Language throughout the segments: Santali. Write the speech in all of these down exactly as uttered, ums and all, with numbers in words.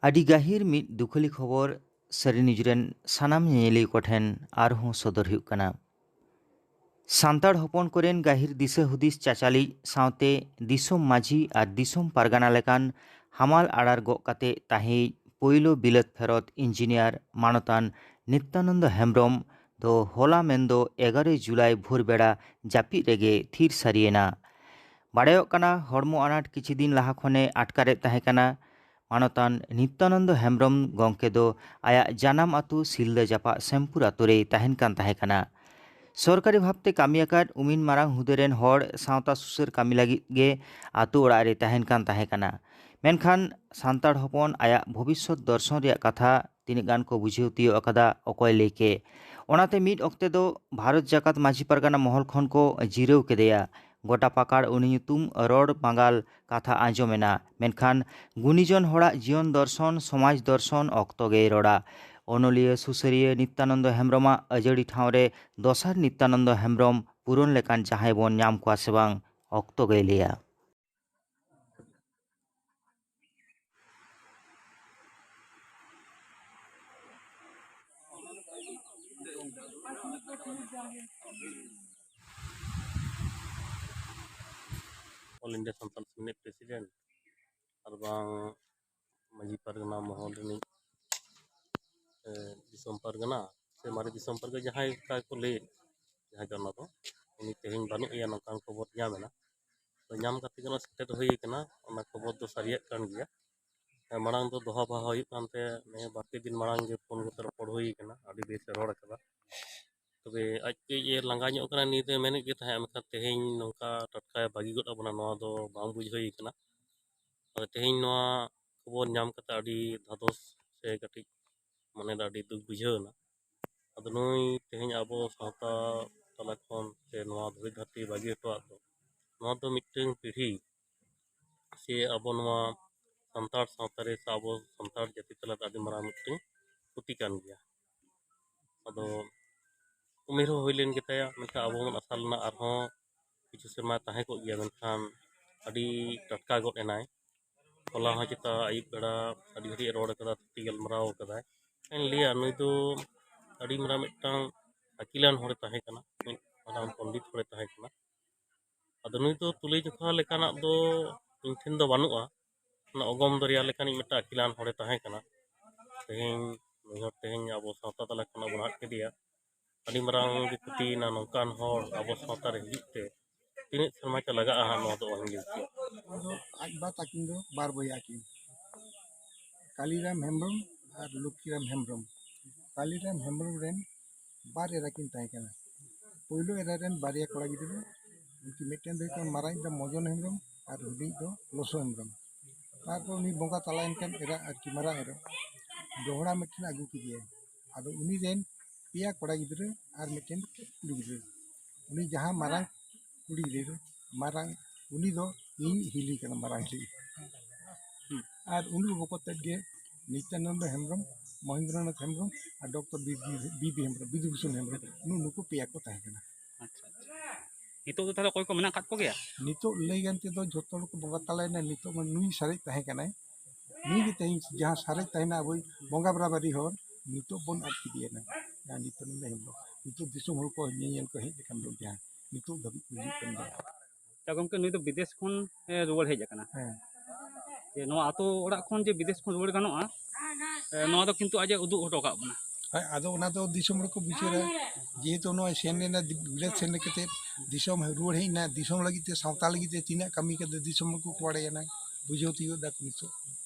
ᱟᱹᱰᱤ ᱜᱟᱹᱦᱤᱨ ᱢᱤᱫ ᱫᱩᱠᱷᱟᱹᱞᱤ ᱠᱷᱚᱵᱚᱨ ᱥᱟᱹᱨᱤ ᱱᱤᱭᱩᱡᱽ ᱨᱮᱱ ᱥᱟᱱᱟᱢ ᱧᱮᱧᱮᱞᱤᱭᱟᱹ ᱠᱚᱴᱷᱮᱱ ᱟᱨᱦᱚᱸ ᱥᱚᱫᱚᱨ ᱦᱩᱭᱩᱜ ᱠᱟᱱᱟ᱾ ᱥᱟᱱᱛᱟᱲ ᱦᱚᱯᱚᱱ ᱠᱚᱨᱮᱱ ᱜᱟᱹᱦᱤᱨ ᱫᱤᱥᱟᱹ ᱦᱩᱫᱤᱥ ᱪᱟᱪᱟᱞᱤᱡ ᱥᱟᱶᱛᱮ ᱫᱤᱥᱚᱢ ᱢᱟᱹᱡᱷᱤ ᱟᱨ ᱫᱤᱥᱚᱢ ᱯᱟᱨᱜᱟᱱᱟ ᱞᱮᱠᱟᱱ ᱦᱟᱢᱟᱞ ᱟᱲᱟᱨ ᱜᱚᱜ ᱠᱟᱛᱮ ᱛᱟᱦᱮᱸᱭᱤᱡ ᱯᱳᱭᱞᱳ ᱵᱤᱞᱟᱹᱛ ᱯᱷᱮᱨᱚᱛ ᱤᱧᱡᱤᱱᱤᱭᱟᱨ ᱢᱟᱱᱚᱛᱟᱱ ᱱᱤᱛᱭᱟᱱᱚᱱᱫᱚ ᱦᱮᱢᱵᱽᱨᱚᱢ ᱫᱚ ᱦᱚᱞᱟ ᱢᱮᱱᱫᱚ ᱮᱜᱟᱨᱚᱭ ᱡᱩᱞᱟᱭ ᱵᱷᱳᱨ ᱵᱮᱲᱟ ᱡᱟᱹᱯᱤᱫ ᱨᱮᱜᱮ ᱛᱷᱤᱨ ᱥᱟᱹᱨᱤᱭᱮᱱᱟ᱾ ᱵᱟᱲᱟᱭᱚᱜ ᱠᱟᱱᱟ, ᱦᱚᱲᱢᱚ ᱟᱱᱟᱴ ᱠᱤᱪᱷᱩ ᱫᱤᱱ ᱞᱟᱦᱟ ᱠᱷᱚᱱᱮ ᱟᱴᱠᱟᱨᱮᱫ ᱛᱟᱦᱮᱸ ᱠᱟᱱᱟ᱾ ᱢᱟᱱᱚᱛᱟᱱ ᱱᱤᱛᱭᱟᱱᱚᱱᱫᱚ ᱦᱮᱢᱵᱽᱨᱚᱢ ᱜᱚᱢᱠᱮ ᱫᱚ ᱟᱭᱟᱜ ᱡᱟᱱᱟᱢ ᱟᱹᱛᱩ ᱥᱤᱞᱫᱟᱹ ᱡᱟᱯᱟᱜ ᱥᱮᱢᱯᱩᱨ ᱟᱹᱛᱩ ᱨᱮᱭ ᱛᱟᱦᱮᱱ ᱠᱟᱱ ᱛᱟᱦᱮᱸ ᱠᱟᱱᱟ᱾ ᱥᱚᱨᱠᱟᱨᱤ ᱵᱷᱟᱵᱽᱛᱮ ᱠᱟᱹᱢᱤ ᱟᱠᱟᱫ ᱩᱢᱤᱱ ᱢᱟᱨᱟᱝ ᱦᱩᱫᱟᱹ ᱨᱮᱱ ᱦᱚᱲ ᱥᱟᱶᱛᱟ ᱥᱩᱥᱟᱹᱨ ᱠᱟᱹᱢᱤ ᱞᱟᱹᱜᱤᱫ ᱜᱮ ᱟᱹᱛᱩ ᱚᱲᱟᱜ ᱨᱮᱭ ᱛᱟᱦᱮᱱ ᱠᱟᱱ ᱛᱟᱦᱮᱸ ᱠᱟᱱᱟ᱾ ᱢᱮᱱᱠᱷᱟᱱ ᱥᱟᱱᱛᱟᱲ ᱦᱚᱯᱚᱱ ᱟᱭᱟᱜ ᱵᱷᱚᱵᱤᱥᱥᱚᱛ ᱫᱚᱨᱥᱚᱱ ᱨᱮᱭᱟᱜ ᱠᱟᱛᱷᱟ ᱛᱤᱱᱟᱹᱜ ᱜᱟᱱ ᱠᱚ ᱵᱩᱡᱷᱟᱹᱣ ᱛᱤᱭᱳᱜ ᱟᱠᱟᱫᱟ, ᱚᱠᱚᱭ ᱞᱟᱹᱭ ᱠᱮ? ᱚᱱᱟᱛᱮ ᱢᱤᱫ ᱚᱠᱛᱮ ᱫᱚ ᱵᱷᱟᱨᱚᱛ ᱡᱟᱠᱟᱛ ᱢᱟᱹᱡᱷᱤ ᱯᱟᱨᱜᱟᱱᱟ ᱢᱚᱦᱚᱞ ᱠᱷᱚᱱ ᱠᱚ ᱡᱤᱨᱟᱹᱣ ᱠᱮᱫᱮᱭᱟ᱾ ᱜᱚᱴᱟ ᱯᱟᱠᱟᱲ ᱩᱱᱤ ᱧᱩᱛᱩᱢ ᱨᱚᱲ ᱵᱟᱝᱜᱟᱞ ᱠᱟᱛᱷᱟ ᱟᱸᱡᱚᱢ ᱮᱱᱟ, ᱢᱮᱱᱠᱷᱟᱱ ᱜᱩᱱᱤᱡᱚᱱ ᱦᱚᱲᱟᱜ ᱡᱤᱭᱚᱱ ᱫᱚᱨᱥᱚᱱ, ᱥᱚᱢᱟᱡᱽ ᱫᱚᱨᱥᱚᱱ ᱚᱠᱛᱚ ᱜᱮᱭ ᱨᱚᱲᱟ᱾ ᱚᱱᱚᱞᱤᱭᱟᱹ ᱥᱩᱥᱟᱹᱨᱤᱭᱟᱹ ᱱᱤᱛᱭᱟᱱᱚᱱᱫᱚ ᱦᱮᱢᱵᱽᱨᱚᱢᱟᱜ ᱟᱹᱡᱟᱹᱲᱤ ᱴᱷᱟᱶ ᱨᱮ ᱫᱚᱥᱟᱨ ᱱᱤᱛᱭᱟᱱᱚᱱᱫᱚ ᱦᱮᱢᱵᱽᱨᱚᱢ ᱯᱩᱨᱚᱱ ᱞᱮᱠᱟᱱ ᱡᱟᱦᱟᱸᱭ ᱵᱚᱱ ᱧᱟᱢ ᱠᱚᱣᱟ ᱥᱮ ᱵᱟᱝ, ᱚᱠᱛᱚ ᱜᱮᱭ ᱞᱟᱹᱭᱟ᱾ ᱚᱞ ᱤᱱᱰᱤᱭᱟ ᱥᱟᱱᱛᱟᱞ ᱥᱮᱢᱞᱮᱫ ᱯᱨᱮᱥᱤᱰᱮᱱᱴ ᱟᱨ ᱵᱟᱝ ᱢᱟᱹᱡᱷᱤ ᱯᱟᱨᱜᱟᱱᱟ ᱢᱚᱦᱚᱞ ᱨᱤᱱᱤᱡ, ᱮ, ᱫᱤᱥᱚᱢ ᱯᱟᱨᱜᱟᱱᱟ ᱥᱮ ᱢᱟᱨᱮ ᱫᱤᱥᱚᱢ ᱯᱟᱨᱜᱟᱱᱟ, ᱡᱟᱦᱟᱸᱭ ᱚᱱᱠᱟ ᱜᱮᱠᱚ ᱞᱟᱹᱭᱮᱫ, ᱡᱟᱦᱟᱸᱭ ᱜᱮ ᱚᱱᱟ ᱫᱚ, ᱩᱱᱤ ᱛᱮᱦᱮᱧ ᱵᱟᱹᱱᱩᱜ ᱮᱭᱟ, ᱱᱚᱝᱠᱟᱱ ᱠᱷᱚᱵᱚᱨ ᱧᱟᱢ ᱮᱱᱟ᱾ ᱛᱚ, ᱧᱟᱢ ᱠᱟᱛᱮ ᱜᱮ ᱱᱚᱣᱟ ᱥᱮᱴᱮᱨ ᱦᱩᱭ ᱠᱟᱱᱟ᱾ ᱚᱱᱟ ᱠᱷᱚᱵᱚᱨ ᱫᱚ ᱥᱟᱹᱨᱤᱭᱟᱜ ᱠᱟᱱ ᱜᱮᱭᱟ᱾ ᱦᱮᱸ, ᱢᱟᱲᱟᱝ ᱫᱚ ᱫᱚᱦᱟ ᱵᱟᱦᱟ ᱦᱩᱭᱩᱜ ᱠᱟᱱ ᱛᱟᱦᱮᱸ, ᱱᱤᱭᱟᱹ ᱵᱟᱨ ᱯᱮ ᱫᱤᱱ ᱢᱟᱲᱟᱝ ᱜᱮ ᱯᱷᱳᱱ ᱠᱟᱛᱮ ᱨᱚᱯᱚᱲ ᱦᱩᱭ ᱠᱟᱱᱟ, ᱟᱹᱰᱤ ᱵᱮᱥ ᱮ ᱨᱚᱲ ᱠᱟᱫᱟ᱾ ᱛᱚᱵᱮ ᱟᱡ ᱠᱟᱹᱡ ᱮ ᱞᱟᱸᱜᱟ ᱧᱚᱜ ᱠᱟᱱᱟ, ᱱᱤᱛ ᱮ ᱢᱮᱱᱮᱫ ᱜᱮ ᱛᱟᱦᱮᱸᱫ, ᱢᱮᱱᱠᱷᱟᱱ ᱛᱮᱦᱮᱧ ᱱᱚᱝᱠᱟ ᱴᱟᱴᱠᱟᱭ ᱵᱟᱹᱜᱤ ᱜᱚᱫ ᱟᱵᱚᱱᱟ, ᱱᱚᱣᱟ ᱫᱚ ᱵᱟᱝ ᱵᱩᱡᱽ ᱦᱩᱭ ᱠᱟᱱᱟ᱾ ᱟᱫᱚ ᱛᱮᱦᱮᱧ ᱱᱚᱣᱟ ᱠᱷᱚᱵᱚᱨ ᱧᱟᱢ ᱠᱟᱛᱮ ᱟᱹᱰᱤ ᱫᱷᱟᱫᱚᱥ ᱥᱮ ᱠᱟᱹᱴᱤᱡ ᱢᱚᱱᱮ ᱨᱮ ᱟᱹᱰᱤ ᱫᱩᱠ ᱵᱩᱡᱷᱟᱹᱣ ᱮᱱᱟ᱾ ᱟᱫᱚ ᱱᱩᱭ ᱛᱮᱦᱮᱧ ᱟᱵᱚ ᱥᱟᱶᱛᱟ ᱛᱟᱞᱟ ᱠᱷᱚᱱ ᱥᱮ ᱱᱚᱣᱟ ᱫᱷᱩᱲᱤ ᱫᱷᱟᱹᱨᱛᱤ ᱵᱟᱹᱜᱤ ᱦᱚᱴᱚᱣᱟᱜ ᱫᱚ, ᱱᱚᱣᱟ ᱫᱚ ᱢᱤᱫᱴᱟᱝ ᱯᱤᱲᱦᱤ ᱥᱮ ᱟᱵᱚ ᱱᱚᱣᱟ ᱥᱟᱱᱛᱟᱲ ᱥᱟᱶᱛᱟ ᱨᱮ ᱥᱮ ᱟᱵᱚ ᱥᱟᱱᱛᱟᱲ ᱡᱟᱹᱛᱤ ᱛᱟᱞᱟᱛᱮ ᱟᱹᱰᱤ ᱢᱟᱨᱟᱝ ᱢᱤᱫᱴᱟᱝ ᱠᱷᱚᱛᱤ ᱠᱟᱱ ᱜᱮᱭᱟ᱾ ᱟᱫᱚ ᱩᱢᱮᱨ ᱦᱚᱸ ᱦᱩᱭ ᱞᱮᱱ ᱜᱮᱛᱟᱭᱟ, ᱢᱮᱱᱠᱷᱟᱱ ᱟᱵᱚ ᱵᱚᱱ ᱟᱥᱟ ᱞᱮᱱᱟ ᱟᱨᱦᱚᱸ ᱠᱤᱪᱷᱩ ᱥᱮᱨᱢᱟ ᱛᱟᱦᱮᱸ ᱠᱚᱜ ᱜᱮᱭᱟ, ᱢᱮᱱᱠᱷᱟᱱ ᱟᱹᱰᱤ ᱴᱟᱴᱠᱟ ᱜᱚᱫ ᱮᱱᱟᱭ᱾ ᱦᱚᱞᱟ ᱦᱚᱸ ᱪᱮᱛᱟ ᱟᱹᱭᱩᱵ ᱵᱮᱲᱟ ᱟᱹᱰᱤ ᱜᱷᱟᱹᱲᱤᱡ ᱮ ᱨᱚᱲ ᱠᱟᱫᱟ, ᱛᱷᱩᱛᱤ ᱜᱟᱞᱢᱟᱨᱟᱣ ᱠᱟᱫᱟᱭ᱾ ᱤᱧ ᱞᱟᱹᱭᱟ, ᱱᱩᱭ ᱫᱚ ᱟᱹᱰᱤ ᱢᱟᱨᱟᱝ ᱢᱤᱫᱴᱟᱝ ᱟᱹᱠᱤᱞᱟᱱ ᱦᱚᱲᱮ ᱛᱟᱦᱮᱸ ᱠᱟᱱᱟ, ᱢᱤᱫ ᱢᱟᱨᱟᱝ ᱯᱚᱱᱰᱤᱛ ᱦᱚᱲᱮ ᱛᱟᱦᱮᱸ ᱠᱟᱱᱟ᱾ ᱟᱫᱚ ᱱᱩᱭ ᱫᱚ ᱛᱩᱞᱟᱹᱡᱚᱠᱷᱟ ᱞᱮᱠᱟᱱᱟᱜ ᱫᱚ ᱤᱧ ᱴᱷᱮᱱ ᱫᱚ ᱵᱟᱹᱱᱩᱜᱼᱟ᱾ ᱚᱱᱟ ᱚᱜᱚᱢ ᱫᱚᱨᱭᱟ ᱞᱮᱠᱟᱱᱤᱡ ᱢᱤᱫᱴᱟᱝ ᱟᱹᱠᱤᱞᱟᱱ ᱦᱚᱲᱮ ᱛᱟᱦᱮᱸ ᱠᱟᱱᱟ᱾ ᱛᱮᱦᱮᱧ ᱱᱩᱭ ᱦᱚᱲ ᱛᱮᱦᱮᱧ ᱟᱵᱚ ᱥᱟᱶᱛᱟ ᱛᱟᱞᱟ ᱠᱷᱚᱱᱟᱜ ᱵᱚᱱ ᱟᱫ ᱠᱮᱫᱮᱭᱟ᱾ ᱟᱹᱰᱤ ᱢᱟᱨᱟᱝ ᱜᱮ ᱠᱷᱚᱛᱤᱭᱮᱱᱟ᱾ ᱱᱚᱝᱠᱟᱱ ᱦᱚᱲ ᱟᱵᱚ ᱥᱟᱶᱛᱟ ᱨᱮ ᱦᱤᱡᱩᱜ ᱛᱮ ᱛᱤᱱᱟᱹᱜ ᱥᱮᱨᱢᱟ ᱪᱚ ᱞᱟᱜᱟᱜᱼᱟ ᱦᱟᱸᱜ, ᱱᱚᱣᱟ ᱫᱚ ᱚᱦᱚᱧ ᱞᱟᱹᱭ ᱠᱮᱭᱟ᱾ ᱟᱫᱚ ᱟᱡ ᱵᱟ ᱛᱟᱹᱠᱤᱱ ᱫᱚ ᱵᱟᱨ ᱵᱚᱭᱦᱟ ᱠᱤᱱ, ᱠᱟᱞᱤᱨᱟᱢ ᱦᱮᱢᱵᱨᱚᱢ ᱟᱨ ᱞᱚᱠᱠᱷᱤᱨᱟᱢ ᱦᱮᱢᱵᱨᱚᱢ᱾ ᱠᱟᱞᱤᱨᱟᱢ ᱦᱮᱢᱵᱨᱚᱢ ᱨᱮᱱ ᱵᱟᱨ ᱮᱨᱟ ᱠᱤᱱ ᱛᱟᱦᱮᱸ ᱠᱟᱱᱟ᱾ ᱯᱳᱭᱞᱳ ᱮᱨᱟ ᱨᱮᱱ ᱵᱟᱨᱭᱟ ᱠᱚᱲᱟ ᱜᱤᱫᱽᱨᱟᱹ, ᱩᱱᱠᱤᱱ ᱢᱤᱫᱴᱮᱱ ᱫᱚ ᱦᱩᱭᱩᱜ ᱠᱟᱱᱟ ᱢᱟᱨᱟᱝᱤᱡ ᱫᱚ ᱢᱚᱡᱚᱱ ᱦᱮᱢᱵᱨᱚᱢ ᱟᱨ ᱦᱩᱰᱤᱧ ᱫᱚ ᱞᱚᱥᱚ ᱦᱮᱢᱵᱨᱚᱢ᱾ ᱛᱟᱨᱯᱚᱨ ᱩᱱᱤ ᱵᱚᱸᱜᱟ ᱛᱟᱞᱟᱭᱮᱱ ᱠᱷᱟᱱ ᱮᱨᱟ ᱟᱨᱠᱤ ᱢᱟᱨᱟᱝ ᱮᱨᱟ ᱫᱚᱦᱲᱟ ᱢᱤᱫᱴᱮᱱ ᱟᱹᱜᱩ ᱠᱮᱫᱮᱭᱟᱭ᱾ ᱟᱫᱚ ᱩᱱᱤ ᱨᱮᱱ ᱯᱮᱭᱟ ᱠᱚᱲᱟ ᱜᱤᱫᱽᱨᱟᱹ ᱟᱨ ᱢᱤᱫᱴᱮᱱ ᱠᱩᱲᱤ ᱜᱤᱫᱽᱨᱟᱹ᱾ ᱩᱱᱤ ᱡᱟᱦᱟᱸ ᱢᱟᱨᱟᱝ ᱠᱩᱲᱤ ᱜᱤᱫᱽᱨᱟᱹ, ᱢᱟᱨᱟᱝ, ᱩᱱᱤ ᱫᱚ ᱤᱧ ᱦᱤᱞᱤ ᱠᱟᱱᱟ, ᱢᱟᱨᱟᱝ ᱦᱤᱞᱤ᱾ ᱦᱩᱸ᱾ ᱟᱨ ᱩᱱᱤ ᱵᱚᱠᱚ ᱛᱮᱫ ᱜᱮ ᱱᱤᱛᱭᱟᱱᱚᱱᱫᱚ ᱦᱮᱢᱵᱨᱚᱢ, ᱢᱚᱦᱮᱱᱫᱨᱚᱱᱟᱛᱷ ᱦᱮᱢᱵᱨᱚᱢ ᱟᱨ ᱰᱚᱠᱴᱚᱨ ᱵᱤ ᱵᱤ ᱦᱮᱢᱵᱨᱚᱢ, ᱵᱤᱫᱩ ᱵᱷᱩᱥᱚᱱ ᱦᱮᱢᱵᱨᱚᱢ, ᱱᱩ-, ᱱᱩᱠᱩ ᱯᱮᱭᱟ ᱠᱚ ᱛᱟᱦᱮᱸ ᱠᱟᱱᱟ᱾ ᱟᱪᱪᱷᱟ, ᱟᱪᱪᱷᱟ᱾ ᱱᱤᱛᱚᱜ ᱫᱚ ᱛᱟᱦᱚᱞᱮ ᱚᱠᱚᱭ ᱠᱚ ᱢᱮᱱᱟᱜ ᱟᱠᱟᱫ ᱠᱚᱜᱮᱭᱟ? ᱱᱤᱛᱚᱜ ᱞᱟᱹᱭ ᱜᱟᱱ ᱛᱮᱫᱚ ᱡᱷᱚᱛᱚ ᱦᱚᱲ ᱠᱚ ᱵᱚᱸᱜᱟ ᱛᱟᱞᱟᱭᱮᱱᱟ᱾ ᱱᱤᱛᱚᱜ ᱢᱟ ᱱᱩᱭ ᱥᱟᱨᱮᱡ ᱛᱟᱦᱮᱸ ᱠᱟᱱᱟᱭ, ᱱᱩᱭ ᱜᱮ ᱛᱮᱦᱮᱧ ᱡᱟᱦᱟᱸ ᱥᱟᱨᱮᱡ ᱛᱟᱦᱮᱱᱟ ᱟᱵᱚᱭ ᱵᱚᱸᱜᱟ ᱵᱟᱨᱟᱵᱟᱨᱤ ᱦᱚᱲ, ᱱᱤᱛᱚᱜ ᱵᱚᱱ ᱟᱫ ᱠᱮᱫᱮᱭᱟ ᱱᱟ᱾ ᱡᱟᱦᱟᱸ ᱱᱤᱛᱚᱜ ᱱᱚᱰᱮ ᱦᱮᱢᱵᱨᱚᱢ, ᱱᱤᱛᱚᱜ ᱫᱤᱥᱚᱢ ᱦᱚᱲ ᱠᱚ ᱧᱮᱧᱮᱞ ᱠᱚ ᱦᱮᱡ ᱟᱠᱟᱱ ᱫᱚ ᱡᱟᱦᱟᱸ ᱱᱤᱛᱚᱜ ᱫᱷᱟᱹᱵᱤᱡ ᱠᱚ ᱦᱤᱡᱩᱜ ᱠᱟᱱ ᱜᱮᱭᱟ᱾ ᱟᱪᱪᱷᱟ ᱜᱚᱢᱠᱮ, ᱱᱩᱭ ᱫᱚ ᱵᱤᱫᱮᱥ ᱠᱷᱚᱱ, ᱮ, ᱨᱩᱣᱟᱹᱲ ᱦᱮᱡ ᱟᱠᱟᱱᱟ᱾ ᱦᱮᱸ᱾ ᱡᱮ ᱱᱚᱣᱟ ᱟᱛᱳ ᱚᱲᱟᱜ ᱠᱷᱚᱱ ᱡᱮ ᱵᱤᱫᱮᱥ ᱠᱷᱚᱱ ᱨᱩᱣᱟᱹᱲ ᱜᱟᱱᱚᱜᱼᱟ, ᱮ, ᱱᱚᱣᱟ ᱫᱚ ᱠᱤᱱᱛᱩ ᱟᱡ ᱮ ᱩᱫᱩᱜ ᱦᱚᱴᱚ ᱟᱠᱟᱫ ᱵᱚᱱᱟ᱾ ᱦᱮᱸ, ᱟᱫᱚ ᱚᱱᱟ ᱫᱚ ᱫᱤᱥᱚᱢ ᱦᱚᱲ ᱠᱚ ᱵᱩᱡᱷᱟᱹᱣᱟ, ᱡᱮᱦᱮᱛᱩ ᱱᱚᱜᱼᱚᱭ ᱥᱮᱱ ᱞᱮᱱᱟ, ᱫᱤ-, ᱵᱤᱞᱟᱹᱛ ᱥᱮᱱ ᱠᱟᱛᱮ ᱫᱤᱥᱚᱢ ᱨᱩᱣᱟᱹᱲ ᱦᱮᱡ ᱮᱱᱟ, ᱫᱤᱥᱚᱢ ᱞᱟᱹᱜᱤᱫ ᱛᱮ, ᱥᱟᱶᱛᱟ ᱞᱟᱹᱜᱤᱫ ᱛᱮ ᱛᱤᱱᱟᱹᱜ ᱠᱟᱹᱢᱤ ᱠᱟᱛᱮ ᱫᱤᱥᱚᱢ ᱦᱚᱲ ᱠᱚ ᱵᱟᱲᱟᱭᱟ ᱱᱟ, ᱵᱩᱡᱷᱟᱹᱣ ᱛᱤᱭᱳᱜ ᱫᱟᱠᱚ ᱱᱤᱛᱚᱜ᱾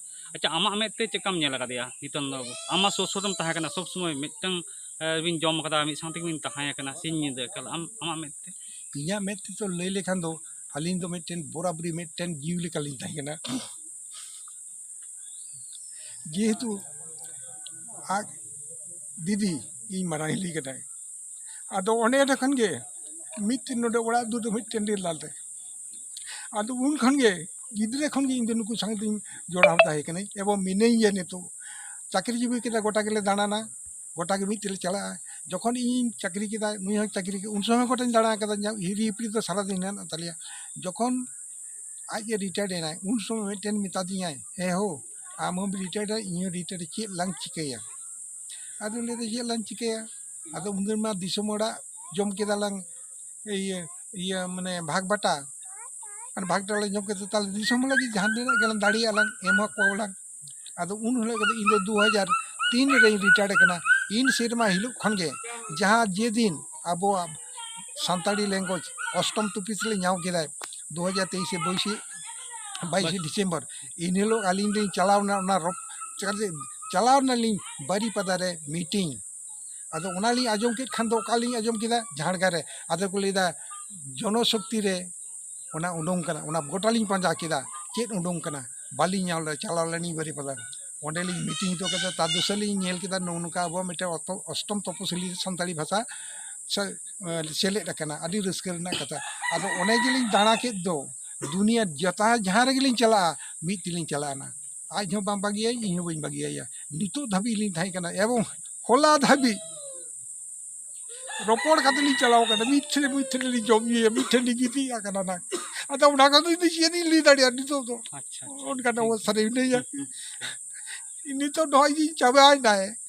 ᱟᱪᱪᱷᱟ, ᱟᱢᱟᱜ ᱢᱮᱫ ᱛᱮ ᱪᱮᱫᱠᱟᱢ ᱧᱮᱞ ᱟᱠᱟᱫᱮᱭᱟ ᱱᱤᱛᱚᱝ ᱫᱚ? ᱟᱢ ᱢᱟ ᱥᱩᱨ ᱥᱩᱨ ᱨᱮᱢ ᱛᱟᱦᱮᱸ ᱠᱟᱱᱟ, ᱥᱚᱵ ᱥᱚᱢᱚᱭ ᱢᱤᱫᱴᱟᱝ, ᱮ, ᱵᱤᱱ ᱡᱚᱢ ᱠᱟᱫᱟ, ᱢᱤᱫ ᱥᱟᱶ ᱛᱮᱜᱮ ᱵᱤᱱ ᱛᱟᱦᱮᱸ ᱠᱟᱱᱟ ᱥᱤᱧ ᱧᱤᱫᱟᱹ ᱮᱠᱟᱞ᱾ ᱟᱢ, ᱟᱢᱟᱜ ᱢᱮᱫ ᱛᱮ? ᱤᱧᱟᱹᱜ ᱢᱮᱫ ᱛᱮᱫᱚ ᱞᱟᱹᱭ ᱞᱮᱠᱷᱟᱱ ᱫᱚ ᱟᱹᱞᱤᱧ ᱫᱚ ᱢᱤᱫᱴᱮᱱ ᱵᱚᱨᱟᱵᱚᱨᱤ ᱢᱤᱫᱴᱮᱱ ᱡᱤᱣᱤ ᱞᱮᱠᱟᱞᱤᱧ ᱛᱟᱦᱮᱸ ᱠᱟᱱᱟ᱾ ᱡᱮᱦᱮᱛᱩ ᱟᱡ ᱫᱤᱫᱤ ᱤᱧ ᱢᱟᱨᱟᱝ ᱦᱤᱞᱤ ᱠᱟᱱᱟᱭ, ᱟᱫᱚ ᱚᱸᱰᱮ ᱠᱷᱚᱱ ᱜᱮ ᱢᱤᱫᱴᱮᱱ ᱱᱚᱰᱮ ᱚᱲᱟᱜ ᱫᱩᱣᱟᱹᱨ ᱫᱚ ᱢᱤᱫᱴᱮᱱ ᱰᱷᱮᱨ ᱞᱟᱞᱮ᱾ ᱟᱫᱚ ᱩᱱ ᱠᱷᱚᱱ ᱜᱮ ᱜᱤᱫᱽᱨᱟᱹ ᱠᱷᱚᱱ ᱜᱮ ᱤᱧ ᱫᱚ ᱱᱩᱠᱩ ᱥᱟᱶ ᱫᱚᱧ ᱡᱚᱲᱟᱣ ᱛᱟᱦᱮᱸ ᱠᱟᱹᱱᱟᱹᱧ ᱮᱵᱚᱝ ᱢᱤᱱᱟᱹᱧ ᱜᱮᱭᱟ ᱱᱤᱛᱚᱜ᱾ ᱪᱟᱹᱠᱨᱤ ᱡᱤᱵᱤ ᱠᱮᱫᱟ, ᱜᱚᱴᱟ ᱜᱮᱞᱮ ᱫᱟᱬᱟᱱᱟ, ᱜᱚᱴᱟ ᱜᱮ ᱢᱤᱫ ᱛᱮᱞᱮ ᱪᱟᱞᱟᱜᱼᱟ᱾ ᱡᱚᱠᱷᱚᱱ ᱤᱧᱤᱧ ᱪᱟᱹᱠᱨᱤ ᱠᱮᱫᱟ, ᱱᱩᱭ ᱦᱚᱸ ᱪᱟᱹᱠᱨᱤ ᱠᱮᱫᱟ, ᱩᱱ ᱥᱚᱢᱚᱭ ᱜᱚᱴᱟᱧ ᱫᱟᱬᱟ ᱟᱠᱟᱫᱟ, ᱦᱤᱨᱤ ᱦᱤᱯᱤᱲ ᱫᱚ ᱥᱟᱨᱟᱫᱤᱱ ᱦᱮᱱᱟᱜ ᱛᱟᱞᱮᱭᱟ᱾ ᱡᱚᱠᱷᱚᱱ ᱟᱡ ᱮ ᱨᱤᱴᱟᱭᱟᱨᱰ ᱮᱱᱟᱭ, ᱩᱱ ᱥᱚᱢᱚᱭ ᱢᱤᱫᱴᱮᱱ ᱢᱮᱛᱟᱫᱤᱧᱟᱭ, "ᱦᱮᱸ ᱦᱳ, ᱟᱢ ᱦᱚᱸᱢ ᱨᱤᱴᱟᱭᱟᱨᱰᱟ, ᱤᱧ ᱦᱚᱸ ᱨᱤᱴᱟᱭᱟᱨᱰ, ᱪᱮᱫ ᱞᱟᱝ ᱪᱤᱠᱟᱹᱭᱟ?" ᱟᱫᱚ ᱞᱟᱹᱭᱫᱟ, "ᱪᱮᱫ ᱞᱟᱝ ᱪᱤᱠᱟᱹᱭᱟ?" ᱟᱫᱚ ᱩᱱᱫᱤᱱ ᱢᱟ ᱫᱤᱥᱚᱢ ᱚᱲᱟᱜ ᱡᱚᱢ ᱠᱮᱫᱟ ᱞᱟᱝ, ᱤᱭᱟᱹ ᱤᱭᱟᱹ ᱢᱟᱱᱮ ᱵᱷᱟᱜᱽ ᱵᱟᱴᱟ, ᱢᱟᱱᱮ ᱵᱷᱟᱜᱽ ᱵᱟᱴᱟ ᱞᱮ ᱡᱚᱢ ᱠᱮᱫᱟ, ᱛᱟᱦᱞᱮ ᱫᱤᱥᱚᱢ ᱞᱟᱹᱜᱤᱫ ᱡᱟᱦᱟᱸ ᱛᱤᱱᱟᱹᱜ ᱜᱮ ᱞᱟᱝ ᱫᱟᱲᱮᱭᱟᱜᱼᱟ ᱞᱟᱝ ᱮᱢᱟ ᱠᱚᱣᱟ ᱞᱟᱝ᱾ ᱟᱫᱚ ᱩᱱ ᱦᱤᱞᱳᱜ ᱠᱚᱫᱚ ᱤᱧ ᱫᱚ ᱫᱩ ᱦᱟᱡᱟᱨ ᱛᱤᱱ ᱨᱮᱧ ᱨᱤᱴᱟᱭᱟᱨᱰ ᱟᱠᱟᱱᱟ᱾ ᱤᱱ ᱥᱮᱨᱢᱟ ᱦᱤᱞᱳᱜ ᱠᱷᱚᱱ ᱜᱮ ᱡᱟᱦᱟᱸ ᱡᱮ ᱫᱤᱱ ᱟᱵᱚᱣᱟᱜ ᱥᱟᱱᱛᱟᱲᱤ ᱞᱮᱝᱜᱩᱭᱮᱡᱽ ᱚᱥᱴᱚᱢ ᱛᱚᱯᱤᱥ ᱞᱮ ᱧᱟᱢ ᱠᱮᱫᱟ, ᱫᱩ ᱦᱟᱡᱟᱨ ᱛᱮᱭᱤᱥ ᱵᱟᱭᱤᱥᱮ ᱵᱟᱭᱤᱥᱮ ᱰᱤᱥᱮᱢᱵᱚᱨ, ᱤᱱ ᱦᱤᱞᱳᱜ ᱟᱹᱞᱤᱧ ᱞᱤᱧ ᱪᱟᱞᱟᱣ ᱮᱱᱟ ᱚᱱᱟ ᱨᱚᱯ-, ᱪᱟᱞᱟᱣ ᱮᱱᱟᱞᱤᱧ ᱵᱟᱨᱤᱯᱟᱫᱟ ᱨᱮ ᱢᱤᱴᱤᱝ᱾ ᱟᱫᱚ ᱚᱱᱟᱞᱤᱧ ᱟᱸᱡᱚᱢ ᱠᱮᱫ ᱠᱷᱟᱱ ᱫᱚ ᱚᱠᱟᱞᱤᱧ ᱟᱸᱡᱚᱢ ᱠᱮᱫᱟ? ᱡᱷᱟᱲᱜᱟ ᱨᱮ᱾ ᱟᱫᱚ ᱠᱚ ᱞᱟᱹᱭᱫᱟ ᱡᱚᱱᱚᱥᱚᱠᱛᱤ ᱨᱮ ᱚᱱᱟ ᱩᱰᱩᱝ ᱠᱟᱱᱟ᱾ ᱚᱱᱟ ᱜᱚᱴᱟᱞᱤᱧ ᱯᱟᱸᱡᱟ ᱠᱮᱫᱟ, ᱪᱮᱫ ᱩᱰᱩᱝ ᱠᱟᱱᱟ, ᱵᱟᱹᱞᱤᱧ ᱧᱟᱢ ᱞᱮᱫᱟ᱾ ᱪᱟᱞᱟᱣ ᱞᱮᱱᱟᱞᱤᱧ ᱵᱟᱨᱤᱯᱟᱫᱟ, ᱚᱸᱰᱮᱞᱤᱧ ᱢᱤᱴᱤᱝ ᱦᱚᱴᱚ ᱠᱮᱫᱟ᱾ ᱛᱟᱨ ᱫᱚᱥᱟᱨ ᱞᱤᱧ ᱧᱮᱞ ᱠᱮᱫᱟ ᱱᱚᱜᱼᱚ ᱱᱚᱝᱠᱟ ᱟᱵᱚᱣᱟᱜ ᱢᱤᱫᱴᱮᱱ ᱚᱛᱚ-, ᱚᱥᱴᱚᱢ ᱛᱚᱯᱚᱥᱤᱞᱤ ᱥᱟᱱᱛᱟᱲᱤ ᱵᱷᱟᱥᱟ ᱥᱮ-, ᱮ, ᱥᱮᱞᱮᱫ ᱟᱠᱟᱱᱟ᱾ ᱟᱹᱰᱤ ᱨᱟᱹᱥᱠᱟᱹ ᱨᱮᱱᱟᱜ ᱠᱟᱛᱷᱟ᱾ ᱟᱫᱚ ᱚᱱᱮ ᱡᱮᱞᱤᱧ ᱫᱟᱬᱟ ᱠᱮᱫ ᱫᱚ, ᱫᱩᱱᱤᱭᱟᱹ ᱡᱚᱛᱟ ᱡᱟᱦᱟᱸ ᱨᱮᱜᱮᱞᱤᱧ ᱪᱟᱞᱟᱜᱼᱟ, ᱢᱤᱫ ᱛᱮᱞᱤᱧ ᱪᱟᱞᱟᱜᱼᱟ ᱱᱟ᱾ ᱟᱡ ᱦᱚᱸ ᱵᱟᱝ ᱵᱟᱹᱜᱤᱭᱟᱭ, ᱤᱧ ᱦᱚᱸ ᱵᱟᱹᱧ ᱵᱟᱹᱜᱤᱭᱟᱭᱟ᱾ ᱱᱤᱛᱚᱜ ᱫᱷᱟᱹᱵᱤᱡ ᱞᱤᱧ ᱛᱟᱦᱮᱸ ᱠᱟᱱᱟ ᱮᱵᱚᱝ ᱦᱚᱞᱟ ᱫᱷᱟᱹᱵᱤᱡ ᱨᱚᱯᱚᱲ ᱠᱟᱛᱮ ᱞᱤᱧ ᱪᱟᱞᱟᱣ ᱠᱟᱱᱟ᱾ ᱢᱤᱫ ᱴᱷᱮᱱ, ᱢᱤᱫ ᱴᱷᱮᱱ ᱞᱤᱧ ᱡᱚᱢ ᱧᱩᱭᱟ, ᱢᱤᱫ ᱴᱷᱮᱱ ᱞᱤᱧ ᱜᱤᱛᱤᱡ ᱟᱠᱟᱱᱟ ᱱᱟᱝ᱾ ᱟᱫᱚ ᱚᱱᱟ ᱠᱚᱫᱚ ᱤᱧ ᱫᱚ ᱪᱮᱫ ᱤᱧ ᱞᱟᱹᱭ ᱫᱟᱲᱮᱭᱟᱜᱼᱟ ᱱᱤᱛᱚᱜ ᱫᱚ? ᱟᱪᱪᱷᱟ, ᱟᱪᱪᱷᱟ, ᱚᱱᱠᱟᱱ ᱴᱷᱤᱠ᱾ ᱚᱵᱚᱥᱛᱷᱟ ᱨᱮ ᱢᱤᱱᱟᱹᱧᱟ᱾ ᱦᱩᱸ, ᱦᱩᱸ, ᱦᱩᱸ᱾ ᱱᱤᱛᱚᱜ ᱱᱚᱜᱼᱚᱭ ᱡᱮ ᱪᱟᱵᱟᱭᱮᱱᱟᱭ,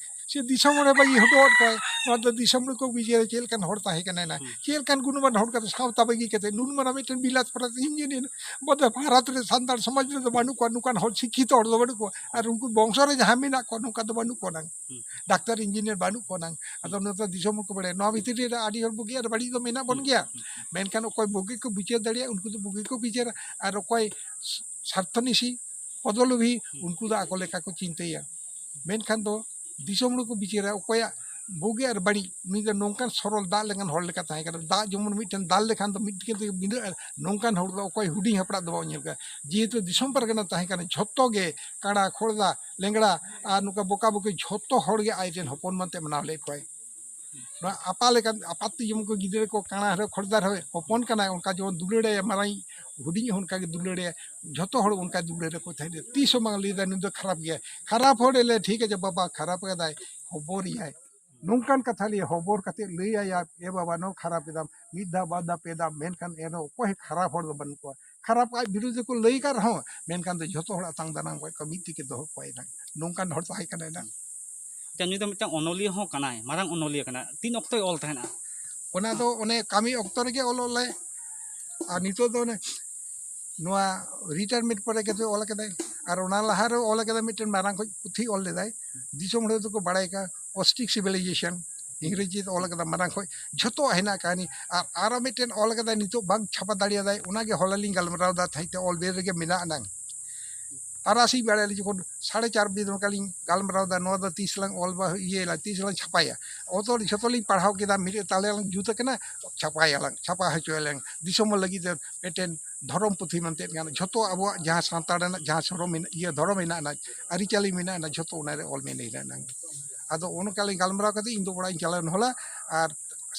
ᱥᱮ ᱫᱤᱥᱚᱢ ᱨᱮ ᱵᱟᱹᱜᱤ ᱦᱚᱴᱚ ᱟᱫ ᱠᱚᱣᱟᱭ, ᱱᱚᱣᱟ ᱫᱚ ᱫᱤᱥᱚᱢ ᱨᱮᱠᱚ ᱵᱤᱪᱟᱹᱨᱟ ᱪᱮᱫ ᱞᱮᱠᱟᱱ ᱦᱚᱲ ᱛᱟᱦᱮᱸ ᱠᱟᱱᱟᱭ ᱱᱟ, ᱦᱩᱸ᱾ ᱪᱮᱫ ᱞᱮᱠᱟᱱ ᱜᱩᱱᱢᱟᱱ ᱦᱚᱲ ᱠᱟᱱᱟ, ᱥᱟᱶᱛᱟ ᱵᱟᱹᱜᱤ ᱠᱟᱛᱮ ᱱᱩᱱ ᱢᱟᱨᱟᱝ ᱢᱤᱫᱴᱮᱱ ᱵᱤᱞᱟᱛ ᱯᱟᱨᱟ ᱤᱧᱡᱤᱱᱤᱭᱟᱨ ᱵᱚᱞᱮ ᱵᱷᱟᱨᱚᱛ ᱨᱮ ᱥᱟᱱᱛᱟᱲ ᱥᱚᱢᱟᱡᱽ ᱨᱮᱫᱚ ᱵᱟᱹᱱᱩᱜ ᱠᱚᱣᱟ, ᱱᱚᱝᱠᱟᱱ ᱦᱚᱲ ᱥᱤᱠᱠᱷᱤᱛᱚ ᱦᱚᱲ ᱫᱚ ᱵᱟᱹᱱᱩᱜ ᱠᱚᱣᱟ, ᱟᱨ ᱩᱱᱠᱩ ᱵᱚᱝᱥᱚ ᱨᱮ ᱡᱟᱦᱟᱸ ᱢᱮᱱᱟᱜ ᱠᱚᱣᱟ ᱱᱚᱝᱠᱟ ᱫᱚ ᱵᱟᱹᱱᱩᱜ ᱠᱚᱣᱟ ᱱᱟᱝ᱾ ᱦᱩᱸ᱾ ᱰᱟᱠᱛᱟᱨ ᱤᱧᱡᱤᱱᱤᱭᱟᱨ ᱵᱟᱹᱱᱩᱜ ᱠᱚᱣᱟ ᱱᱟᱝ᱾ ᱟᱫᱚ ᱱᱚᱛᱮ ᱫᱤᱥᱚᱢ ᱦᱚᱸᱠᱚ ᱵᱟᱲᱟᱭᱟ, ᱱᱚᱣᱟ ᱵᱷᱤᱛᱤᱨ ᱨᱮ ᱟᱹᱰᱤ ᱦᱚᱲ ᱵᱩᱜᱤ ᱟᱨ ᱵᱟᱹᱲᱤᱡ ᱫᱚ ᱢᱮᱱᱟᱜ ᱵᱚᱱ ᱦᱩᱸ, ᱜᱮᱭᱟ᱾ ᱦᱩᱸ, ᱦᱩᱸ᱾ ᱢᱮᱱᱠᱷᱟᱱ ᱚᱠᱚᱭ ᱵᱩᱜᱤ ᱠᱚ ᱵᱤᱪᱟᱹᱨ ᱫᱟᱲᱮᱭᱟᱜᱼᱟ, ᱩᱱᱠᱩ ᱫᱚ ᱵᱩᱜᱤ ᱠᱚ ᱵᱤᱪᱟᱹᱨᱟ, ᱟᱨ ᱚᱠᱚᱭ ᱥᱟᱨᱛᱷᱚᱱᱤᱥᱤ ᱯᱚᱫᱚᱞᱚᱵᱷᱤ, ᱦᱩᱸ᱾ ᱩᱱᱠᱩ ᱫᱚ ᱟᱠᱚ ᱞᱮᱠᱟ ᱠᱚ ᱪᱤᱱᱛᱟᱹᱭᱟ᱾ ᱢᱮᱱᱠᱷᱟᱱ ᱫᱚ ᱫᱤᱥᱚᱢ ᱦᱚᱲ ᱠᱚ ᱵᱤᱪᱟᱹᱨᱟ ᱚᱠᱚᱭᱟᱜ ᱵᱩᱜᱤ ᱟᱨ ᱵᱟᱹᱲᱤᱡ᱾ ᱩᱱᱤ ᱫᱚ ᱱᱚᱝᱠᱟᱱ ᱥᱚᱨᱚᱞ ᱫᱟᱜ ᱞᱮᱠᱟᱱ ᱦᱚᱲ ᱞᱮᱠᱟ ᱛᱟᱦᱮᱸ ᱠᱟᱱᱟ᱾ ᱫᱟᱜ ᱡᱮᱢᱚᱱ ᱢᱤᱫᱴᱮᱱ ᱫᱟᱞ ᱞᱮᱠᱷᱟᱱ ᱫᱚ ᱢᱤᱫ ᱛᱮᱜᱮ ᱵᱷᱤᱸᱫᱟᱹᱲᱟ, ᱱᱚᱝᱠᱟᱱ ᱦᱚᱲ ᱫᱚ ᱚᱠᱚᱭ ᱦᱩᱰᱤᱧ ᱦᱟᱯᱲᱟᱜ ᱫᱚ ᱵᱟᱵᱚᱱ ᱧᱮᱞ ᱠᱚᱣᱟ᱾ ᱡᱮᱦᱮᱛᱩ ᱫᱤᱥᱚᱢ ᱯᱟᱨᱜᱟᱱᱟ ᱛᱟᱦᱮᱸ ᱠᱟᱱᱟ, ᱡᱷᱚᱛᱚ ᱜᱮ ᱠᱟᱬᱟ, ᱠᱷᱚᱲᱫᱟ, ᱞᱮᱝᱲᱟ ᱟᱨ ᱱᱚᱝᱠᱟ ᱵᱚᱠᱟ ᱵᱚᱠᱤ ᱡᱷᱚᱛᱚ ᱦᱚᱲ ᱜᱮ ᱟᱡ ᱨᱮᱱ ᱦᱚᱯᱚᱱ ᱢᱮᱱᱛᱮ ᱢᱟᱱᱟᱣ ᱞᱮᱫ ᱠᱚᱣᱟᱭ᱾ ᱱᱚᱣᱟ ᱟᱯᱟ ᱞᱮᱠᱟᱱ, ᱟᱯᱟᱛ ᱛᱮ ᱡᱮᱢᱚᱱ ᱠᱚ ᱜᱤᱫᱽᱨᱟᱹ ᱠᱚ ᱠᱟᱬᱟ ᱨᱮᱦᱚᱸ ᱠᱷᱚᱲᱫᱟ ᱨᱮᱦᱚᱸ ᱦᱚᱯᱚᱱ ᱠᱟᱱᱟᱭ, ᱚᱱᱠᱟ ᱡᱮᱢᱚᱱ ᱫᱩᱞᱟᱹᱲᱟᱭᱟ, ᱢᱟᱨᱟᱝ ᱦᱩᱰᱤᱧ ᱦᱚᱸ ᱚᱱᱠᱟ ᱜᱮ ᱫᱩᱞᱟᱹᱲᱟᱭᱟ᱾ ᱡᱷᱚᱛᱚ ᱦᱚᱲ ᱚᱱᱠᱟ ᱫᱩᱞᱟᱹᱲ ᱨᱮᱠᱚ ᱛᱟᱦᱮᱸᱱᱟ᱾ ᱛᱤᱥ ᱦᱚᱸ ᱵᱟᱝ ᱞᱟᱹᱭ ᱫᱟ ᱱᱩᱭ ᱫᱚ ᱠᱷᱟᱨᱟᱯ ᱜᱮᱭᱟᱭ᱾ ᱠᱷᱟᱨᱟᱯ ᱦᱚᱲ ᱮ ᱞᱟᱹᱭᱟ, "ᱴᱷᱤᱠ ᱟᱪᱷᱮ ᱵᱟᱵᱟ, ᱠᱷᱟᱨᱟᱯ ᱠᱟᱫᱟᱭ, ᱦᱚᱵᱚᱨ ᱮᱭᱟᱭ", ᱱᱚᱝᱠᱟᱱ ᱠᱟᱛᱷᱟ ᱞᱟᱹᱭᱟ, ᱦᱚᱵᱚᱨ ᱠᱟᱛᱮ ᱞᱟᱹᱭ ᱟᱭᱟ, "ᱮ ᱵᱟᱵᱟ, ᱱᱚᱣᱟ ᱠᱷᱟᱨᱟᱯ ᱮᱫᱟᱢ", ᱢᱤᱫ ᱫᱷᱟᱣ, ᱵᱟᱨ ᱫᱷᱟᱣ, ᱯᱮ ᱫᱷᱟᱣ, ᱢᱮᱱᱠᱷᱟᱱ ᱮᱱᱨᱮᱦᱚᱸ ᱚᱠᱚᱭ ᱦᱚᱸ ᱠᱷᱟᱨᱟᱯ ᱦᱚᱲ ᱫᱚ ᱵᱟᱹᱱᱩᱜ ᱠᱚᱣᱟ᱾ ᱠᱷᱟᱨᱟᱯ ᱟᱡ ᱵᱤᱨᱩᱫᱷ ᱨᱮᱠᱚ ᱞᱟᱹᱭ ᱟᱠᱟᱫ ᱨᱮᱦᱚᱸ, ᱢᱮᱱᱠᱷᱟᱱ ᱫᱚ ᱡᱷᱚᱛᱚ ᱦᱚᱲ ᱟᱛᱟᱝ ᱫᱟᱨᱟᱢ ᱠᱚ ᱢᱤᱫ ᱛᱮᱜᱮ ᱫᱚᱦᱚ ᱠᱚᱣᱟᱭ ᱱᱟᱝ᱾ ᱱᱚᱝᱠᱟᱱ ᱦᱚᱲ ᱛᱟᱦᱮᱸ ᱠᱟᱱᱟᱭ ᱱᱟᱝ᱾ ᱟᱪᱪᱷᱟ, ᱱᱩᱭ ᱫᱚ ᱢᱤᱫᱴᱟᱝ ᱚᱱᱚᱞᱤᱭᱟᱹ ᱦᱚᱸ ᱠᱟᱱᱟᱭ, ᱢᱟᱨᱟᱝ ᱚᱱᱚᱞᱤᱭᱟᱹ ᱠᱟᱱᱟᱭ᱾ ᱛᱤᱱ ᱚᱠᱛᱚᱭ ᱚᱞ ᱛᱟᱦᱮᱱᱟ? ᱚᱱᱟ ᱫᱚ ᱚᱱᱮ ᱠᱟᱹᱢᱤ ᱚᱠᱛᱚ ᱨᱮᱜᱮ ᱚᱞ ᱚᱞ ᱞᱮ, ᱟᱨ ᱱᱤᱛᱚᱜ ᱫᱚ ᱚᱱᱮ ᱱᱚᱣᱟ ᱨᱤᱴᱟᱭᱟᱨᱢᱮᱱᱴ ᱯᱚᱨᱮ ᱜᱮ ᱚᱞ ᱠᱟᱫᱟᱭ᱾ ᱟᱨ ᱚᱱᱟ ᱞᱟᱦᱟ ᱨᱮ ᱚᱞ ᱠᱟᱫᱟᱭ, ᱢᱤᱫᱴᱮᱱ ᱢᱟᱨᱟᱝ ᱠᱷᱚᱡ ᱯᱩᱛᱷᱤ ᱚᱞ ᱞᱮᱫᱟᱭ, ᱫᱤᱥᱚᱢ ᱦᱚᱲ ᱫᱚᱠᱚ ᱵᱟᱲᱟᱭ ᱠᱟᱱ, ᱚᱥᱴᱤᱠ ᱥᱤᱵᱤᱞᱟᱭᱡᱮᱥᱚᱱ, ᱤᱝᱨᱮᱡᱤ ᱛᱮ ᱚᱞ ᱠᱟᱫᱟ ᱢᱟᱨᱟᱝ ᱠᱷᱚᱡ, ᱡᱷᱚᱛᱚ ᱦᱮᱱᱟᱜ ᱠᱟᱹᱦᱱᱤ᱾ ᱟᱨ ᱟᱨᱚ ᱢᱤᱫᱴᱮᱱ ᱚᱞ ᱠᱟᱫᱟᱭ, ᱱᱤᱛᱚᱜ ᱵᱟᱝ ᱪᱷᱟᱯᱟ ᱫᱟᱲᱮᱭᱟᱫᱟᱭ, ᱚᱱᱟᱜᱮ ᱦᱚᱞᱟ ᱞᱤᱧ ᱜᱟᱞᱢᱟᱨᱟᱣ ᱫᱟ ᱛᱟᱦᱮᱸᱫ ᱛᱮ, ᱚᱞ ᱵᱮᱞ ᱨᱮᱜᱮ ᱢᱮᱱᱟᱜ ᱟᱱᱟᱝ᱾ ᱛᱟᱨᱟᱥᱤᱧ ᱵᱮᱲᱟ ᱨᱮ ᱡᱚᱠᱷᱚᱱ ᱥᱟᱲᱮ ᱪᱟᱨ ᱵᱟᱡᱮ ᱱᱚᱝᱠᱟ ᱞᱤᱧ ᱜᱟᱞᱢᱟᱨᱟᱣ ᱫᱟ, ᱱᱚᱣᱟ ᱫᱚ ᱛᱤᱥ ᱞᱟᱝ ᱚᱞ ᱵᱟ-, ᱤᱭᱟᱹᱭᱟ, ᱛᱤᱥ ᱞᱟᱝ ᱪᱷᱟᱯᱟᱭᱟ, ᱚᱛᱚ ᱡᱷᱚᱛᱚ ᱞᱤᱧ ᱯᱟᱲᱦᱟᱣ ᱠᱮᱫᱟ, ᱢᱤᱫ ᱛᱟᱞᱮ ᱞᱟᱝ ᱡᱩᱛ ᱟᱠᱟᱱᱟ, ᱪᱷᱟᱯᱟᱭᱟᱞᱟᱝ, ᱪᱷᱟᱯᱟ ᱦᱚᱪᱚᱭᱟᱞᱟᱝ, ᱫᱤᱥᱚᱢ ᱦᱚᱲ ᱞᱟᱹᱜᱤᱫ ᱛᱮ ᱢᱤᱫᱴᱮᱱ ᱫᱷᱚᱨᱚᱢ ᱯᱩᱛᱷᱤ ᱢᱮᱱᱛᱮ ᱠᱟᱱᱟ᱾ ᱡᱷᱚᱛᱚ ᱟᱵᱚᱣᱟᱜ ᱡᱟᱦᱟᱸ ᱥᱟᱶᱛᱟ ᱨᱮᱱᱟᱜ ᱡᱟᱦᱟᱸ ᱥᱚᱨᱚᱢ ᱢᱮᱱᱟᱜ, ᱤᱭᱟᱹ ᱫᱷᱚᱨᱚᱢ ᱢᱮᱱᱟᱜᱼᱟ, ᱟᱹᱨᱤᱪᱟᱹᱞᱤ ᱢᱮᱱᱟᱜᱼᱟ, ᱡᱷᱚᱛᱚ ᱚᱱᱟᱨᱮ ᱚᱞ ᱢᱮᱱᱟᱜᱼᱟ᱾ ᱟᱫᱚ ᱚᱱᱠᱟ ᱞᱤᱧ ᱜᱟᱞᱢᱟᱨᱟᱣ ᱠᱟᱛᱮ ᱤᱧ ᱫᱚ ᱚᱲᱟᱜ ᱤᱧ ᱪᱟᱞᱟᱣ ᱮᱱ ᱦᱚᱞᱟ, ᱟᱨ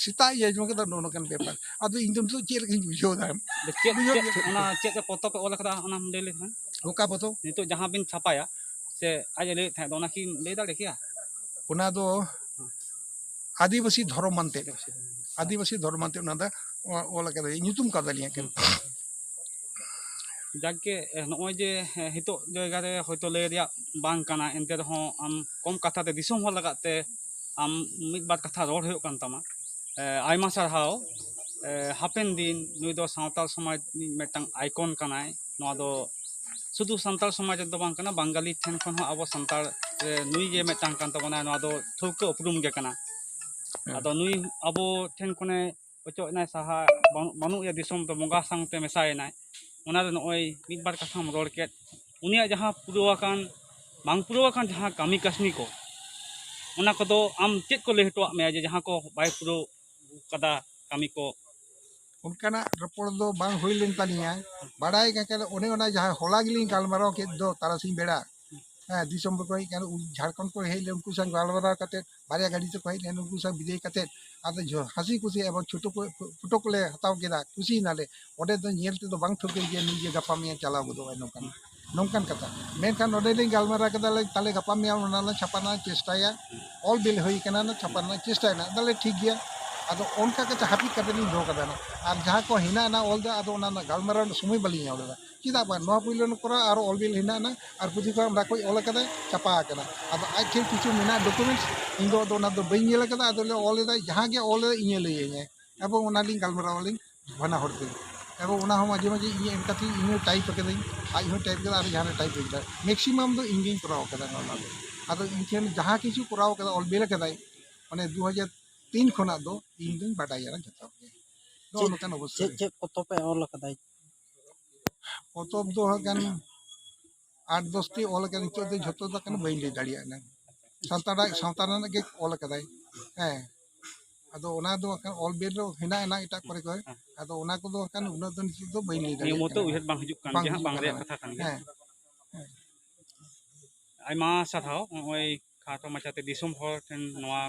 ᱥᱮᱛᱟᱜ ᱤᱧ ᱟᱸᱡᱚᱢ ᱠᱮᱫᱟ ᱱᱚᱜᱼᱚ ᱱᱚᱝᱠᱟᱱ ᱵᱮᱯᱟᱨ᱾ ᱟᱫᱚ ᱤᱧ ᱫᱚ ᱱᱤᱛᱚᱜ ᱪᱮᱫ ᱞᱮᱠᱟᱧ ᱵᱩᱡᱷᱟᱹᱣ ᱫᱟ? ᱪᱮᱫ, ᱪᱮᱫ ᱚᱱᱟ ᱪᱮᱫ ᱯᱚᱛᱚᱵ ᱮ ᱚᱞ ᱠᱟᱫᱟ, ᱚᱱᱟᱢ ᱞᱟᱹᱭ ᱞᱮᱠᱷᱟᱱ? ᱚᱠᱟ ᱯᱚᱛᱚᱵ? ᱱᱤᱛᱚᱜ ᱡᱟᱦᱟᱸ ᱵᱤᱱ ᱪᱷᱟᱯᱟᱭᱟ, ᱥᱮ ᱟᱡ ᱮ ᱞᱟᱹᱭᱮᱫ ᱛᱟᱦᱮᱸᱫ ᱫᱚ, ᱚᱱᱟ ᱠᱤᱢ ᱞᱟᱹᱭ ᱫᱟᱲᱮ ᱠᱮᱭᱟ? ᱚᱱᱟ ᱫᱚ ᱟᱹᱫᱤᱵᱟᱹᱥᱤ ᱫᱷᱚᱨᱚᱢ ᱟᱱᱛᱮ, ᱟᱹᱫᱤᱵᱟᱹᱥᱤ ᱫᱷᱚᱨᱚᱢ ᱟᱱᱛᱮ ᱚᱱᱟ ᱫᱚ ᱚᱞ ᱠᱟᱫᱟᱭ, ᱧᱩᱛᱩᱢ ᱠᱟᱫᱟᱞᱤᱧ ᱮᱠᱮᱱ᱾ ᱡᱟᱠᱜᱮ, ᱱᱚᱜᱼᱚᱭ ᱡᱮ ᱱᱤᱛᱚᱜ ᱡᱟᱭᱜᱟ ᱨᱮ ᱦᱚᱭᱛᱳ ᱞᱟᱹᱭ ᱨᱮᱭᱟᱜ ᱵᱟᱝ ᱠᱟᱱᱟ, ᱮᱱᱛᱮ ᱨᱮᱦᱚᱸ ᱟᱢ ᱠᱚᱢ ᱠᱟᱛᱷᱟ ᱛᱮ ᱫᱤᱥᱚᱢ ᱦᱚᱲ ᱞᱟᱜᱟᱫ ᱛᱮ ᱟᱢ ᱢᱤᱫ ᱵᱟᱨ ᱠᱟᱛᱷᱟ ᱨᱚᱲ ᱦᱩᱭᱩᱜ ᱠᱟᱱ ᱛᱟᱢᱟ᱾ ᱮ, ᱟᱭᱢᱟ ᱥᱟᱨᱦᱟᱣ᱾ ᱮ, ᱦᱟᱯᱮᱱ ᱫᱤᱱ ᱱᱩᱭ ᱫᱚ ᱥᱟᱶᱛᱟᱞ ᱥᱚᱢᱟᱡᱽ ᱨᱤᱱᱤᱡ ᱢᱤᱫᱴᱟᱝ ᱟᱭᱠᱚᱱ ᱠᱟᱱᱟᱭ᱾ ᱱᱚᱣᱟ ᱫᱚ ᱥᱩᱫᱷᱩ ᱥᱟᱱᱛᱟᱲ ᱥᱚᱢᱟᱡᱽ ᱨᱮᱫᱚ ᱵᱟᱝ ᱠᱟᱱᱟ, ᱵᱟᱝᱜᱟᱞᱤ ᱴᱷᱮᱱ ᱠᱷᱚᱱ ᱦᱚᱸ ᱟᱵᱚ ᱥᱟᱱᱛᱟᱲ ᱨᱮ ᱱᱩᱭ ᱜᱮ ᱢᱤᱫᱴᱟᱝ ᱠᱟᱱ ᱛᱟᱵᱚᱱᱟ᱾ ᱱᱚᱣᱟ ᱫᱚ ᱴᱷᱟᱹᱣᱠᱟᱹ ᱩᱯᱨᱩᱢ ᱜᱮ ᱠᱟᱱᱟ᱾ ᱦᱮᱸ᱾ ᱟᱫᱚ ᱱᱩᱭ ᱟᱵᱚ ᱴᱷᱮᱱ ᱠᱷᱚᱱᱮ ᱚᱪᱚᱜ ᱮᱱᱟᱭ ᱥᱟᱦᱟ, ᱵᱟᱹᱱᱩᱜ, ᱵᱟᱹᱱᱩᱜ ᱮᱭᱟ ᱫᱤᱥᱚᱢ ᱫᱚ, ᱵᱚᱸᱜᱟ ᱥᱟᱶᱛᱮ ᱢᱮᱥᱟᱭᱮᱱᱟᱭ᱾ ᱚᱱᱟ ᱨᱮ ᱱᱚᱜᱼᱚᱭ ᱢᱤᱫ ᱵᱟᱨ ᱠᱟᱛᱷᱟᱢ ᱨᱚᱲ ᱠᱮᱫ, ᱩᱱᱤᱭᱟᱜ ᱡᱟᱦᱟᱸ ᱯᱩᱨᱟᱹᱣ ᱟᱠᱟᱱ, ᱵᱟᱝ ᱯᱩᱨᱟᱹᱣ ᱟᱠᱟᱱ ᱡᱟᱦᱟᱸ ᱠᱟᱹᱢᱤ ᱠᱟᱹᱥᱱᱤ ᱠᱚ, ᱚᱱᱟ ᱠᱚᱫᱚ ᱟᱢ ᱪᱮᱫ ᱠᱚ ᱞᱟᱹᱭ ᱦᱚᱴᱚᱣᱟᱜ ᱢᱮᱭᱟ ᱡᱮ ᱡᱟᱦᱟᱸ ᱠᱚ ᱵᱟᱭ ᱯᱩᱨᱟᱹᱣ ᱠᱟᱫᱟ ᱠᱟᱹᱢᱤ ᱠᱚ? ᱚᱱᱠᱟᱱᱟᱜ ᱨᱚᱯᱚᱲ ᱫᱚ ᱵᱟᱝ ᱦᱩᱭ ᱞᱮᱱ ᱛᱟᱞᱤᱧᱟ᱾ ᱵᱟᱲᱟᱭ ᱠᱟᱱ ᱠᱷᱟᱱ ᱚᱱᱮ ᱚᱱᱟ ᱡᱟᱦᱟᱸ ᱦᱚᱞᱟ ᱜᱮᱞᱤᱧ ᱜᱟᱞᱢᱟᱨᱟᱣ ᱠᱮᱫ ᱫᱚ ᱛᱟᱨᱟᱥᱤᱧ ᱵᱮᱲᱟ, ᱦᱮᱸ, ᱫᱤᱥᱚᱢ ᱨᱮᱠᱚ ᱦᱮᱡ ᱠᱟᱱᱟ, ᱩᱱ ᱡᱷᱟᱲᱠᱷᱚᱸᱰ ᱠᱚ ᱦᱮᱡ ᱞᱮᱱ, ᱩᱱᱠᱩ ᱥᱟᱶ ᱜᱟᱞᱢᱟᱨᱟᱣ ᱠᱟᱛᱮᱫ, ᱵᱟᱨᱭᱟ ᱜᱟᱹᱰᱤ ᱛᱮᱠᱚ ᱦᱮᱡ ᱞᱮᱱ, ᱩᱱᱠᱩ ᱥᱟᱶ ᱵᱤᱫᱟᱹᱭ ᱠᱟᱛᱮᱫ, ᱟᱫᱚ ᱡᱷᱚ-, ᱦᱟᱹᱥᱤ ᱠᱩᱥᱤ ᱮᱵᱚᱝ ᱪᱷᱳᱴᱳ ᱠᱚ, ᱯᱷᱳᱴᱳ ᱠᱚᱞᱮ ᱦᱟᱛᱟᱣ ᱠᱮᱫᱟ, ᱠᱩᱥᱤᱭᱮᱱᱟᱞᱮ᱾ ᱚᱸᱰᱮ ᱫᱚ ᱧᱮᱞ ᱛᱮᱫᱚ ᱵᱟᱝ ᱴᱷᱟᱹᱣᱠᱟᱹᱭ ᱜᱮᱭᱟ ᱱᱩᱭ ᱡᱮ ᱜᱟᱯᱟ ᱢᱮᱭᱟᱝ ᱪᱟᱞᱟᱣ ᱜᱚᱫᱚᱜᱼᱟᱭ, ᱱᱚᱝᱠᱟᱱ, ᱱᱚᱝᱠᱟᱱ ᱠᱟᱛᱷᱟ᱾ ᱢᱮᱱᱠᱷᱟᱱ ᱱᱚᱸᱰᱮ ᱞᱤᱧ ᱜᱟᱞᱢᱟᱨᱟᱣ ᱠᱮᱫᱟ, ᱞᱮ, ᱛᱟᱦᱞᱮ ᱜᱟᱯᱟ ᱢᱮᱭᱟᱝ ᱚᱱᱟ ᱞᱮ ᱪᱷᱟᱯᱟ ᱨᱮᱱᱟᱜ ᱪᱮᱥᱴᱟᱭᱟ, ᱚᱞ ᱵᱤᱞ ᱦᱩᱭ ᱠᱟᱱᱟ, ᱚᱱᱟ ᱪᱷᱟᱯᱟ ᱨᱮᱱᱟᱜ ᱪᱮᱥᱴᱟᱭ ᱢᱮ᱾ ᱟᱫᱚ ᱞᱮ, ᱴᱷᱤᱠ ᱜᱮᱭᱟ᱾ ᱟᱫᱚ ᱚᱱᱠᱟ ᱠᱟᱛᱮ ᱦᱟᱹᱯᱤᱫ ᱠᱟᱛᱮ ᱞᱤᱧ ᱫᱚᱦᱚ ᱠᱟᱫᱟ ᱱᱟᱜ᱾ ᱟᱨ ᱡᱟᱦᱟᱸ ᱠᱚ ᱦᱮᱱᱟᱜ ᱟᱱᱟ ᱚᱞ ᱫᱚ, ᱟᱫᱚ ᱚᱱᱟ ᱨᱮᱱᱟᱜ ᱜᱟᱞᱢᱟᱨᱟᱣ ᱨᱮᱱᱟᱜ ᱥᱚᱢᱚᱭ ᱵᱟᱹᱞᱤᱧ ᱧᱟᱢ ᱞᱮᱫᱟ᱾ ᱪᱮᱫᱟᱜ ᱵᱟᱝ, ᱱᱚᱣᱟ ᱯᱳᱭᱞᱳ ᱨᱮ ᱠᱚᱨᱟᱣ, ᱟᱨᱚ ᱚᱞ ᱵᱤᱞ ᱦᱮᱱᱟᱜ ᱟᱱᱟ, ᱟᱨ ᱯᱩᱛᱷᱤ ᱠᱚ ᱚᱸᱰᱮ ᱠᱷᱚᱡ ᱚᱞ ᱟᱠᱟᱫᱟᱭ, ᱪᱷᱟᱯᱟ ᱟᱠᱟᱱᱟ᱾ ᱟᱫᱚ ᱟᱡ ᱴᱷᱮᱱ ᱠᱤᱪᱷᱩ ᱢᱮᱱᱟᱜ ᱰᱚᱠᱩᱢᱮᱱᱴᱥ, ᱤᱧ ᱫᱚ ᱟᱫᱚ ᱚᱱᱟ ᱫᱚ ᱵᱟᱹᱧ ᱧᱮᱞ ᱟᱠᱟᱫᱟ᱾ ᱟᱫᱚ ᱞᱮ ᱚᱞ ᱮᱫᱟ, ᱡᱟᱦᱟᱸ ᱜᱮ ᱚᱞ ᱮᱫᱟ ᱤᱧᱮ ᱞᱟᱹᱭᱟᱹᱧᱟᱭ, ᱮᱵᱚᱝ ᱚᱱᱟ ᱞᱤᱧ ᱜᱟᱞᱢᱟᱨᱟᱣ ᱟᱹᱞᱤᱧ ᱵᱟᱱᱟ ᱦᱚᱲ ᱛᱮ᱾ ᱮᱵᱚᱝ ᱚᱱᱟ ᱦᱚᱸ ᱢᱟᱡᱷᱮ ᱢᱟᱡᱷᱮ ᱤᱧ ᱮᱢ ᱠᱟᱛᱮ ᱤᱧ ᱦᱚᱸ ᱴᱟᱭᱤᱯ ᱟᱠᱟᱫᱟᱹᱧ, ᱟᱡ ᱦᱚᱸ ᱴᱟᱭᱤᱯ ᱠᱟᱫᱟ, ᱟᱨ ᱡᱟᱦᱟᱸ ᱨᱮ ᱴᱟᱭᱤᱯ ᱦᱩᱭ ᱠᱟᱱᱟ, ᱢᱮᱠᱥᱤᱢᱟᱢ ᱫᱚ ᱤᱧ ᱜᱤᱧ ᱠᱚᱨᱟᱣ ᱠᱟᱫᱟ ᱱᱚᱣᱟ ᱫᱚ᱾ ᱟᱫᱚ ᱤᱧ ᱴᱷᱮᱱ ᱡᱟᱦᱟᱸ ᱠᱤᱪᱷᱩ ᱠᱚᱨᱟᱣ ᱠᱟᱫᱟ, ᱚᱞ ᱵᱤᱞ ᱠᱟᱫᱟᱭ, ᱢᱟᱱᱮ ᱫᱩ ᱦᱟᱡᱟᱨ ᱛᱤᱱ ᱠᱷᱚᱱᱟᱜ ᱫᱚ ᱤᱧ ᱫᱩᱧ ᱵᱟᱰᱟᱭᱟ ᱡᱷᱚᱛᱚ ᱜᱮ᱾ ᱱᱚᱜᱼᱚ ᱪᱮᱫ, ᱱᱚᱝᱠᱟᱱ ᱚᱵᱚᱥᱛᱟ ᱪᱮᱫ, ᱨᱮ᱾ ᱪᱮᱫ ᱯᱚᱛᱚᱵ ᱮ ᱚᱞ ᱟᱠᱟᱫᱟᱭ? ᱯᱚᱛᱚᱵ ᱫᱚ ᱦᱟᱸᱜ ᱠᱷᱟᱱ ᱟᱴ ᱫᱚᱥ ᱴᱤ ᱚᱞ ᱟᱠᱟᱫ, ᱱᱤᱛᱚᱜ ᱫᱚ ᱡᱷᱚᱛᱚ ᱫᱚ ᱠᱷᱟᱱ ᱵᱟᱹᱧ ᱞᱟᱹᱭ ᱫᱟᱲᱮᱭᱟᱜ ᱠᱟᱱᱟ᱾ ᱥᱟᱱᱛᱟᱲᱟᱜ, ᱥᱟᱶᱛᱟ ᱨᱮᱱᱟᱜ ᱜᱮ ᱚᱞ ᱟᱠᱟᱫᱟᱭ᱾ ᱦᱮᱸ, ᱟᱫᱚ ᱚᱱᱟ ᱫᱚ ᱦᱟᱸᱜ ᱠᱷᱟᱱ ᱚᱞ ᱵᱤᱞ ᱨᱮ ᱦᱮᱱᱟᱜ, ᱦᱮᱱᱟᱜ ᱮᱴᱟᱜ ᱠᱚᱨᱮ ᱠᱚ᱾ ᱟᱫᱚ ᱚᱱᱟ ᱠᱚᱫᱚ ᱦᱟᱸᱜ ᱠᱷᱟᱱ ᱩᱱᱟᱹᱜ ᱫᱚ ᱱᱤᱛᱚᱜ ᱫᱚ ᱵᱟᱹᱧ ᱞᱟᱹᱭ ᱫᱟᱲᱮᱭᱟᱜ ᱱᱤᱭᱟᱹ ᱢᱚᱛᱚ ᱠᱟᱱᱟ᱾ ᱩᱭᱦᱟᱹᱨ ᱵᱟᱝ ᱦᱤᱡᱩᱜ ᱠᱟᱱ ᱵᱟᱝ ᱜᱮᱭᱟ ᱦᱟᱸᱜ, ᱦᱤᱡᱩᱜ ᱵᱟᱝ ᱠᱟᱱᱟ᱾ ᱨᱮᱭᱟᱜ ᱠᱟᱛᱷᱟ ᱠᱟᱱ ᱜᱮᱭᱟ᱾ ᱦᱮᱸ, ᱦᱮᱸ᱾ ᱟᱭᱢᱟ ᱥᱟᱨᱦᱟᱣ, ᱱᱚᱜᱼᱚᱭ ᱠᱷᱟᱴᱚ ᱢᱟᱪᱷᱟᱛᱮ ᱫᱤᱥᱚᱢ ᱦᱚᱲ ᱴᱷᱮᱱ ᱱᱚᱣᱟ